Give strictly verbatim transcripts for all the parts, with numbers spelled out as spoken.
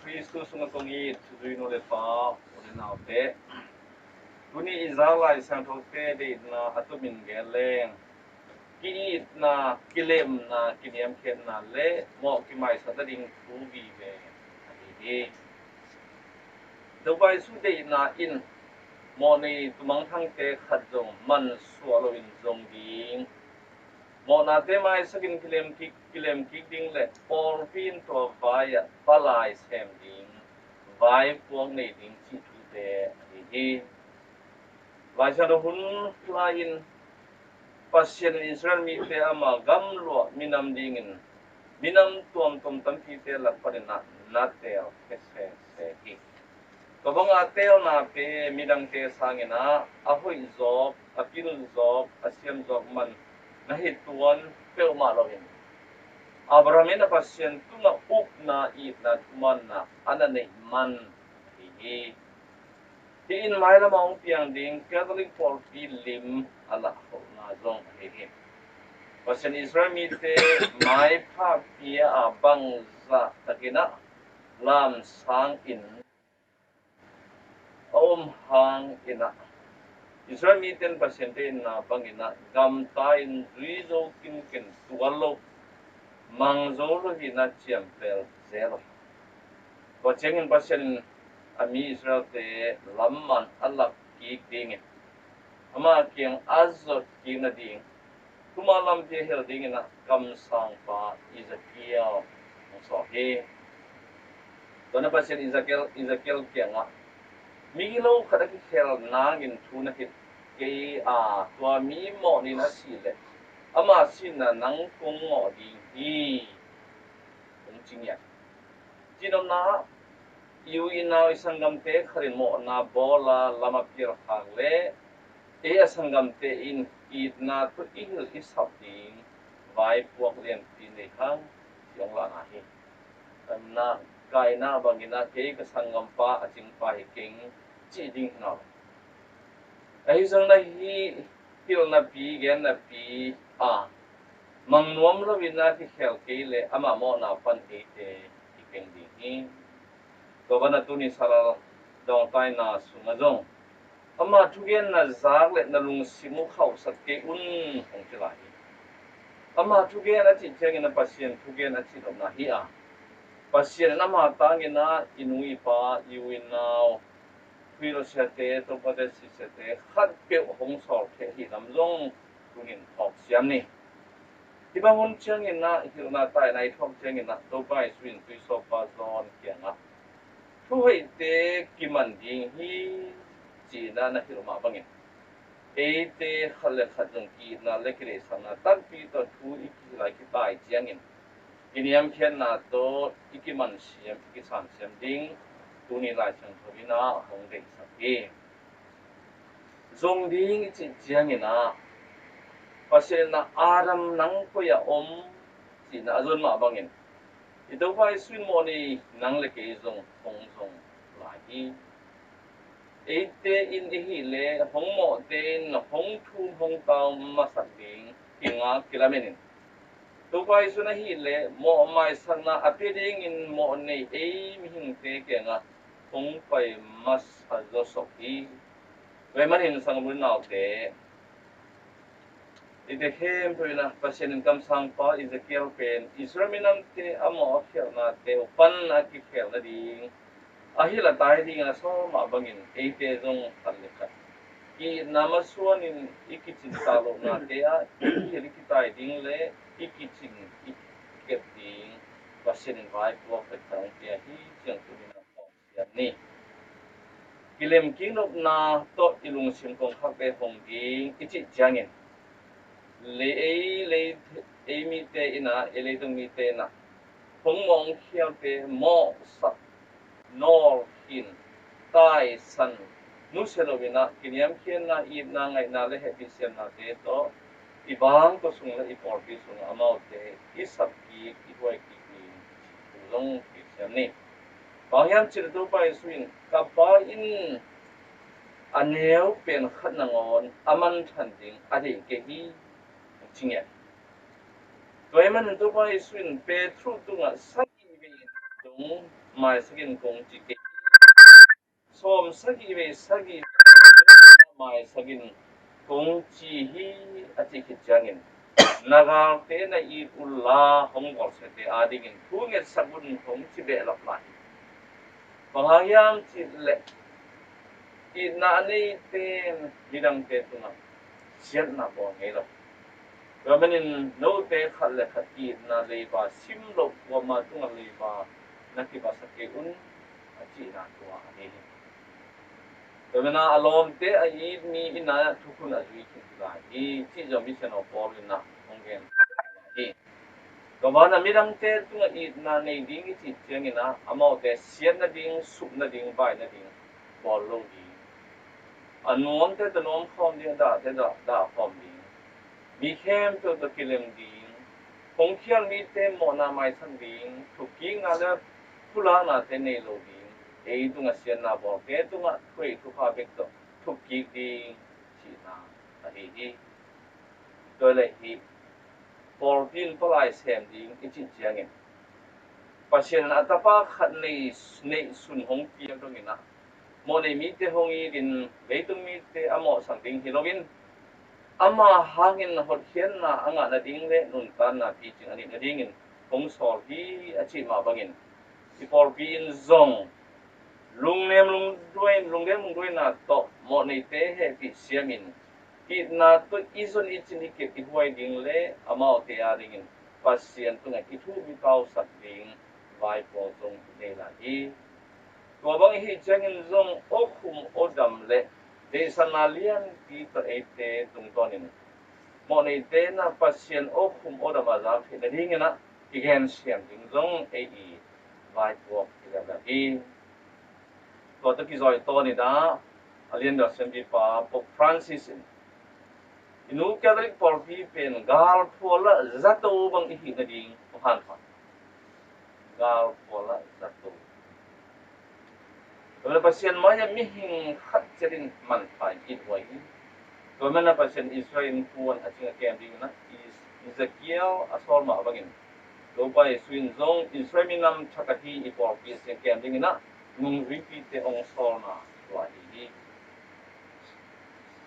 Khristu sungah kong it thuzui nu le pa, u le naute, tuni i zak Lai Siangthote deihna a tumin gen leng, ki-itna, kilemna, kiniamkhiatna le mawh kimaisak nading thu vive ahi hi. Topa Jesu deihna in mawh nei tumangthangte khat zong mansuah loin zong ding, mawhnate maisakin kilem kik, kilem kik ding le pawlpi in tua vai-ah palai sem ding, vaipuak nei ding cih thute ahi hi. Lai Siangtho hun lai-in Pasian in Israel mite ama gamluah minam dingin minam tuamtuam tampite lak panin ah na tel khia sese hi. Tua banga telna pen midangte sangin ah a hoih zawk, a pil zawk, a siam zawk man na hi tuan peuhmah loin, Abraham in a Pasian tungah upna, itna, thumanna a na neih man ahi hi. Hih in mailam a hong piang ding Catholic pawlpi lim a lahkholhna zong ahi hi. Pasian Israel mite maipha pia a bangzah takin ah lamsang in a om hangin ah, Israel mite in Pasian deihna bangin ah gamta in zui zo kinken tuan lo, mang zo lo hi-in ah ciampel zel lo. Tua ciangin Pasian in a mi Israelte lam man a lak kik dingin ama kiang a zot kik nading, thuman lampi a hilh dingin ah kamsangpa Ezekiel hong sawl hi. Tua na Pasian Ezekiel, Ezekiel kiangah, migilo khat a kikhel nangin thu na hilh kei a, tua mi mawhnin a sih leh ama sihna nang kong mawh ding hi, hong ci ngiat. Cinopna ah, i u i nau i sanggamte khatin mawhna bawl a lam a pialkhak leh ei a sanggamte in itna tawh i hilh i sap ding vaipuak lianpi nei hang, ci hong lahna hi. Kamna, kaina bangin ah kei ka sanggampa a cingpa hi keng cih ding hi lo. Ahi zongin ah hih hilhnapi, gennapi a mang nuam loin ah kikhel kei leh ama mawhna pan eite i keng ding hi. Tua banah tuni Salal dawngtaina sungah zong, ama thugen na zak leh na lungsim uh khauhsak kei un, hong ci lai hi. Ama thugen a cih ciangin ah Pasian thugen a cih lohna hi a, Pasian in ama tangin ah i nu i pa, i u i nau, khuilo siate, topate sisiate khatpeuh hong sawl thei ahih lam zong tuni-in phawk siam ni. Hih bang hun ciangin ah, hilhna taina i thuak ciangin ah, Topa Jesu in tuisawpa John kiangah, thuhoihte kiman ding hi, ci-in ah na hilh mah bangin, eite khat le khat zong ki-itna le kideihsakna takpi tawh thu i kihilh a, i kitai ciangin, i niamkhiatna tawh i kiman siam, i kisan siam ding tuni Lai Siangtho in ah hong deihsak hi. Zong ding i cih ciangin ah, Pasian in ah, Adam, nang koi-ah om, ci-in ah a zon mah bangin, i Topa Jesu in mawh nei nang le kei zong hong zong lai hi. Eite in i hih leh hong mawhte in hong thum hong tau masak ding kingak kilamen in, Topa Jesu in ahih leh mawh maisakna a pia dingin mawh nei ei mihingte kiangah hong pai masa zawsop hi. Tua ahih manin sanggam u le naute, eite khempeuh in ah Pasian in kamsangpa Ezekiel pen Israel minamte a mawh a khialhnate uh pan a kikhel nading a hilh a tai dingin a sawl mah bangin, eite zong khat le khat ki-itna masuanin i kicin tak lohnate ah i hilh i kitai ding le i kicin i kep ding Pasian in vaipuak khat khat hong pia hi, ci-in tuni-in ah phawk siam ni. Kilem kik nopna tawh i lungsim kongkhakte hong ding i cih ciangin, lei, ei, lei, ei mite in ah, ei leitung mite in ah hong mawh hong khialte mawhsak, nawlkhin, taisan, nusia loin ah kiniamkhiatna, itna, ngaihna le hehpihsiamnate tawh i bangkua sung le i pawlpi sungah amaute i sap kik, i huai kik ding thu zong kisiam ni. Bang hiam cih leh Topa Jesu in, ka Pa in a neu pen khat nangawn a manthan ding a deih kei hi, hong ci ngiat. Tua ahih manin Topa Jesu in Petru tungah sagih vei dong maisak in kong ci kei hi. Sawm sagih vei sagih maisak in kong ci hi, a cih khit ciangin na galte na it unla hong bawlsiate adingin thu ngetsak un hong ci behlap lai hi. Bang hang hiam cih leh itna a neite in midangte tungah siatna bawl ngei lo. Tua manin note khat le khat itna leiba sim loh kuama tungah leiba na kibasak kei un, a cihna tua ahi hi. Tua manin a lawmte a it mi in a thukhun a zui khin lai hi, cih zong Misiangtho Paul in a hong gen hi. Tua banah midangte tungah itna nei ding i cih ciangin a, amaute siat nading, sup nading, bai nading bawl lo ding, a nuamte tawh nuam khawm ding, a dahte tawh dah khawm ding, mi khempeuh tawh kilem ding, hong khial mite mawhna maisak ding, thupkikna le phulaknate nei lo ding, ei tungah siatna bawlte tungah thu ei thupha bek tawh thupkik ding cihna ahi hi. Tua leh hih pawlpi in palai sem ding i cih ciangin Pasian in a tapa khat neih, neihsun hong piak dongin a, mawhnei mite hong itin leitung mite a mawhsak ding hi loin, ama hangin hotkhiatna a ngah nading le nuntakna picing a neih nadingin hong sawl hi, a cih mah bangin i pawlpi in zong lungnem lungduai, lungnem lungduaina tawh mawhneite hehpih siamin, itna tawh i zon i cin i kep i huai ding le amaute adingin Pasian tungah i thu i pausak ding vaipuak zong i nei lai hi. Tua bang i hih ciangin zong awkhum awdam le deihsakna lianpi tawh eite tungtawnin mawhneite in a Pasian awkhum awdam a zak theih nadingin a i gensiam ding zong ei i vaipuak hi leuleu hi. Tua tawh kizawi tawn in a, a lian deuh siampipa Pope Francis in i Nu Catholic pawlpi pen galphual ah zato bang i hih nading hong hanpha. Galphual ah zato. Tua leh Pasian mai-ah mihing khat ciat in manpha in it huai hi. Tua manin a Pasian Israel innkuan a cing a kem dingin a Ezekiel a sawl mah bangin Topa Jesu in zong Israel minam thak ahi i pawlpi a cing a kem dingin a nungzuipite hong sawlna tua ahi hi.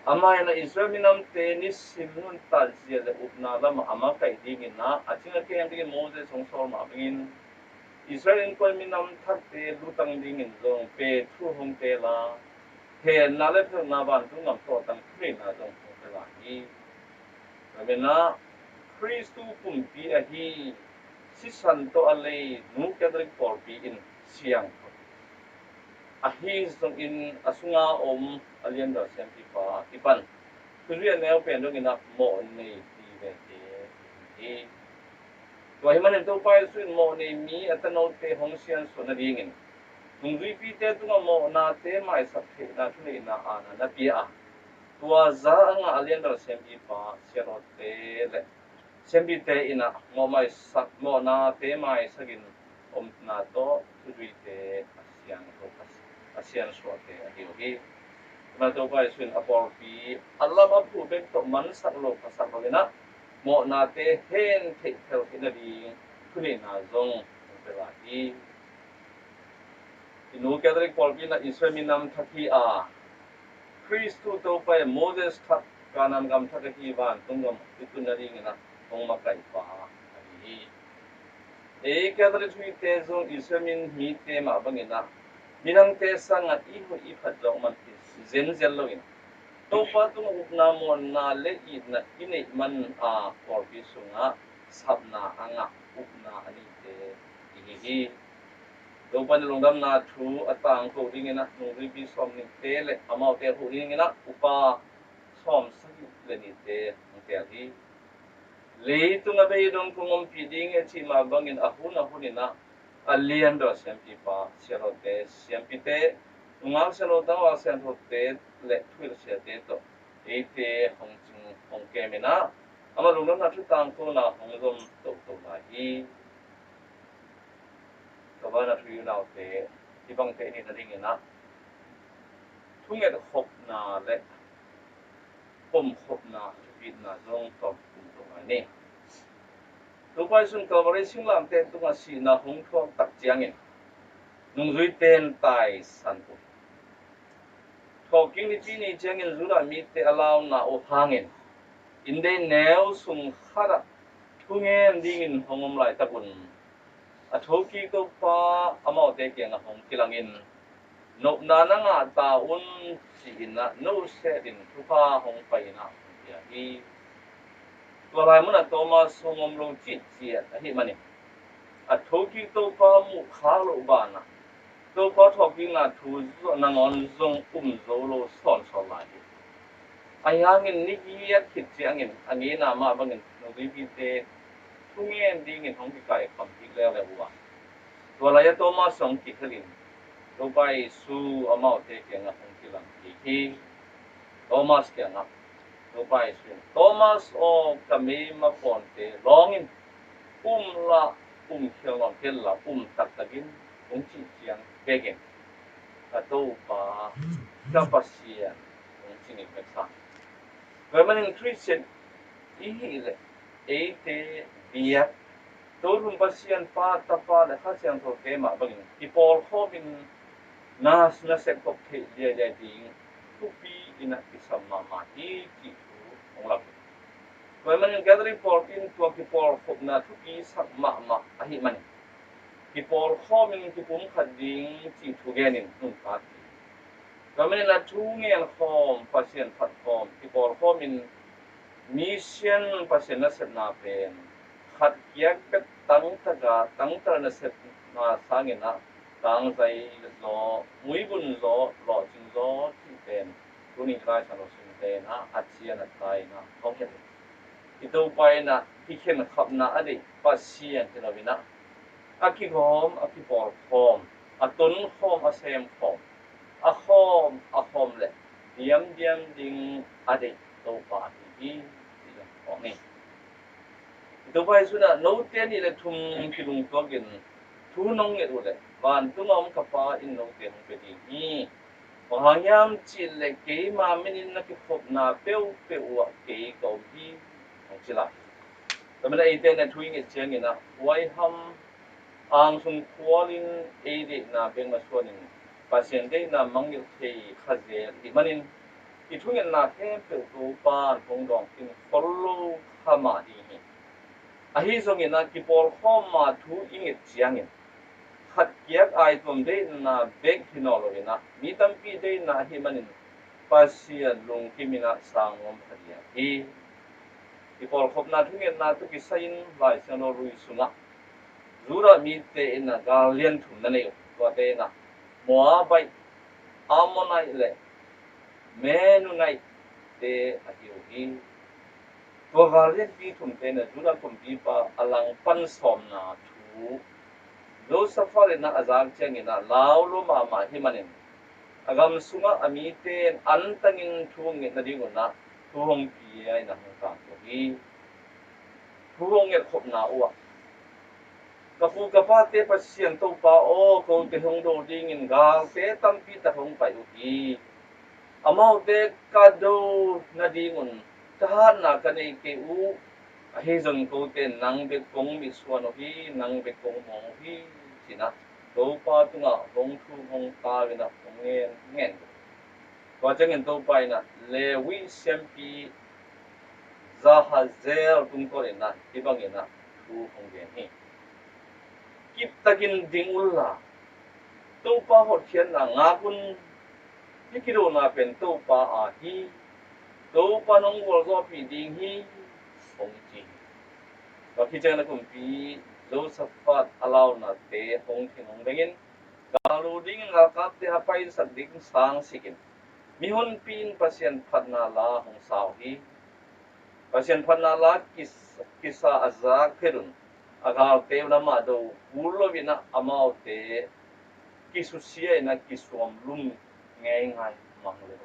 Amah in a Israel minamte nisim nuntak zia le upna lamah a makaih dingin a, a cing a kem dingin Moses hong sawl mah bangin Israel innkuan minam thakte lutang dingin zong Peter hong teel a, hehna le phelhna vantung gam tawhtang thuneihna zong hong pia lai hi. Tua manin a Khristu pumpi ahi sisan tawh a lei Nu Catholic pawlpi in siangtho ahi zongin a sunga om a lian deuh siampipa kipan thuzui a neu pen dongin a mawh nei ti vete hi. Tua ahih manin Topa Jesu in mawh nei mi a tanote hong siansuah nadingin nungzuipite tungah mawhnate maisak theihna thuneihna a na na pia a, tua za a ngah a lian deuh siampipa, sialawte le siampite in a mawh maisak, mawhnate maisakin omna tawh thuzuite a siangtho, a siansuahte ahi uh hi. Tua Topa Jesu in a pawlpi a lam a phu bek tawh mansak lo, phasak lo in a mawhnate hen theih phel theih nading thuneihna zong hong pia lai hi. I Nu Catholic pawlpi in a Israel minam thak hi a, Khristu Topa in Moses thak Kanaan gam thak ahi vantung gam i tun nadingin a hong makaihpa ahi hi. Ei Catholic mite zong Israel mi mite mah bangin a midangte sangah i hoih i phat zawk man hi zenzen loin Topa tungah upna mawhna le itna i neih man a pawlpi sungah sapna a ngah upna a neihte i hi hi. Topa in lungdamna thu a tangko dingin a nungzuipi sawmnihte le amaute huh dingin a upa sawmsagih le nihte hong teel hi. Leitung a beidong kong ompih ding hi a cih mah bangin a hun a hun in a a lian deuh siampipa, sialawte, siampite, nungak sialawte, nungak siangthote le thuhilh siate tawh eite hong cing hong kem in a, amah lungdamna thu tangkona hong zom toto lai hi. Ka bana thu i unaute, hih bangte i neih nadingin a thunget khopna le pom khopna, thupitna zong tawm kum tung lai ni. Topa Jesu in Kalvari singlamteh tungah sihna hong thuak tak ciangin Nungzuite in taisan uh. Thawhkik nipi ni ciangin Judah mite a launa uh hangin inndei neu sung khatah thungen dingin hong om laitakun a thokik Topa amaute kiangah hong kilangin, "Nopna na ngah ta un," ci-in ah nosetin thupha hong pai-in ah hong pia hi. Tua lai munah Thomas hong om lo cih ciat ahih manin a thokik Topa muh khak loh banah Topa thawhkikna thu zong nangawn zong um zo lo sawnsawn lai hi. Ahi hangin ni giat khit ciangin a ngeina mah bangin nungzuipite thungen dingin hong kikaikham kik leuleu uh a, tua lai-ah Thomas hong kikhelin Topa Jesu amaute kiangah hong kilang kik hi. Thomas kiangah Topa Jesu in, "Thomas aw, ka meima pawnte lawng in, um la, um khial nawn kei la, um taktakin," hong cih ciang bekin, "Ka Topa, ka Pasian," hong ci ngei bek sa. Tua ahih manin Khristian i hih leh eite biak, Tothum Pasian Pa, Tapa le Kha Siangthote mah bangin kipawlkhawmin na, na sepkhop theih liailiai ding thupi in ah kisam mahmah hi cih thu hong lak hi. Tua ahih manin gathering pawlpi in tua kipawlkhopna thupi sak mahmah ahih manin kipawlkhawmin kipumkhat ding cih thugenin nuntak hi. Tua ahih manin a thu ngen khawm, Pasian phat khawm, kipawlkhawmin mission Pasian nasepna pen khat kiak bek tangtaka, tangtaka nasepna sangin ah tangzai zaw, muibun zaw, lawhcing zaw cih pen tuni Lai Siangtho simte in ah a cian a tai in ah hong hilh hi. I Topa in ah kikhenkhapna a deih Pasian hi lo in ah, a kigawm, a kipawlkhawm, a tonkhawm, a semkhawm, a khawm, a khawm le diamdiam ding a deih Topa ahi hi, ti zong phawk ni. I Topa Jesu in ah, "Note nih le thum kilungtuakin thu nong nget uh leh vantungah om ka Pa in note hong pia ding hi. Bang hang hiam cih leh keima minin na kikhopna peuhpeuh uh ah kei ka om hi," hong ci lai hi. Tua manin eite in ah thu i nget ciangin ah huaiham angsung khualin ei deihna bek masuanin Pasian deihna mangngilh thei kha zel i hih manin i thungetna khempeuh Topa in hong dawng khin khol lo kha mah ding hi. Ahi zongin ah kipawlkhawm ma thu i nget ciangin khat kiak aituam deihna bek hi nawn lo in ah mi tampi deihna ahih manin Pasian lungkim in ah sang nuam kha diak hi. Kipawlkhopna thungetna tawh kisai-in Lai Siangtho lui sungah Judah mite in ah gal lian thum na nei uh. Tuate in ah Moabite, Ammonite le Mennonite te ahi uh hi. Tua gal lianpi thumte in ah Judah kumpipa a langpan sawmna thu Jehoshaphat in ah a zak ciangin ah lau lua mahmah ahih manin a gam sungah a mite in antangin thu hong nget nadingun ah thu hong pia in ah hong tangko hi. Thu hong ngetkhopna uh ah, "Ka pu ka pate Pasian Topa aw, kote hong do dingin galte tampi tak hong pai uh hi. Amaute ka do nadingun ka hatna ka nei kei uh. Ahi zongin kote in nang bek kong mitsuan uh hi, nang bek kong muang uh hi," ci-in ah Topa tungah hong thum hong tau in ah hong ngen ngen uh. Tua ciangin Topa in ah Levi siampi Jahaziel tungtawn in ah hih bangin ah thu hong gen hi. "Kiptakin ding unla, Topa hotkhiatna ngak un. Hih kidona pen Topa aa hi. Topa in hong gualzawhpih ding hi," hong ci hi. Tua khit ciangin a kumpi Jehoshaphat a launate hong thin hong bengin, gal lo dingin galkapte a paisak ding sang sikin, mihonpi in Pasian phatna la hong sa uh hi. Pasian phatna la kis-, kisa a zak phet un a galte uh lamah do kul loin ah amaute kisusia in ah kisuamlum ngeingai mang lo.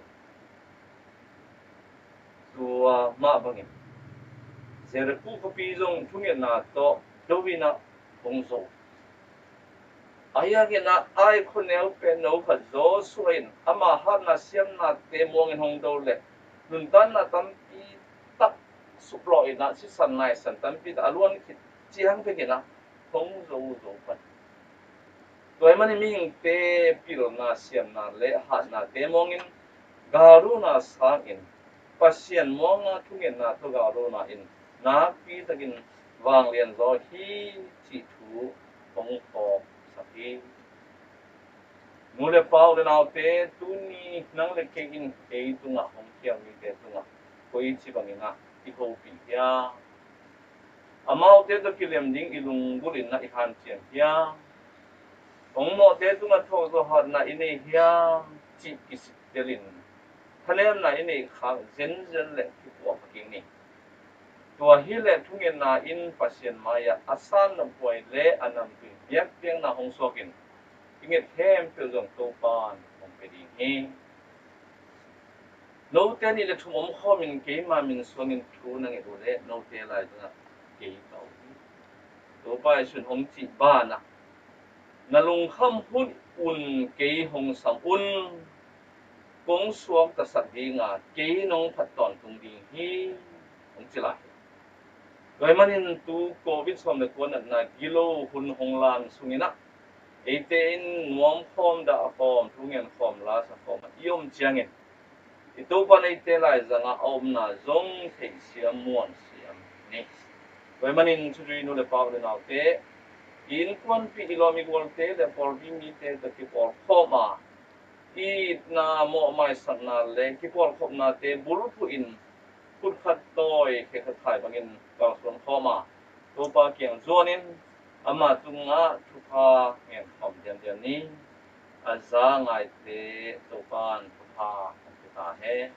Tua mah bangin Jericho khuapi zong thungetna tawh do in ah hong zo. Ahi hangin ah Ai khuaneu pen no khat Joshua in ama hatna siamnate muangin hong do leh nuntakna tampi tak suplawh in ah sisan naisan tampi tak a luan khit ciang bekin ah hong zo zo pan. Tua ahih manin mihingte pilna, siamna le hatnate muangin, galruna sangin, Pasian muanga thungetna tawh galruna in nakpi takin vanglian zaw hi cih thu hong phawksak hi. Nu le pa, u le naute, tuni nang le kei in ei tungah hong khial mite tungah koici bangin ah i hopih hiam? Amaute tawh kilem ding i lunggulh in ah i hanciam hiam? Hong mawhte tungah thokzaw hatna i nei hiam cih kisittelin thanemna i neih khak zenzen le kipuah kik ni. Tua hileh thungetna in Pasian mai-ah a sanna buai le a namtui biakpiakna hong suakin i nget khempeuh zong Topan hong pia ding hi. Note nih le thum omkhawmin keima min suangin thu na nget uh leh note lai dingah kei ka om hi. Topa Jesuh in hong cih banah, na lungkham hun un kei hong sam un, kong suaktasak dinga kei nong phat tawntung ding hi, hong ci lai hi. Tua ahih manin tu Covid sawm le kua natna gilo hun hong lan sungin ah eite in nuam khawm, dah khawm, thungen khawm, lasa khawm ah i om ciangin i Topa in eite laizangah a omna zong theihsiam muansiam ni. Tua ahih manin thuzui nu le pa, u le naute, i innkuanpih, i lawm i gualte le pawlpi mite tawh kipawlkhawm a, i itna mawhmaisakna le kipawlkhopnate bulphuhin, khutkhat tawi khetkhat khai bangin kalsuan khawm a, Topa kiang zuanin ama tungah thupha ngen khawm diamdiam ni. A za ngaite Topan thupha hong pia ta hen.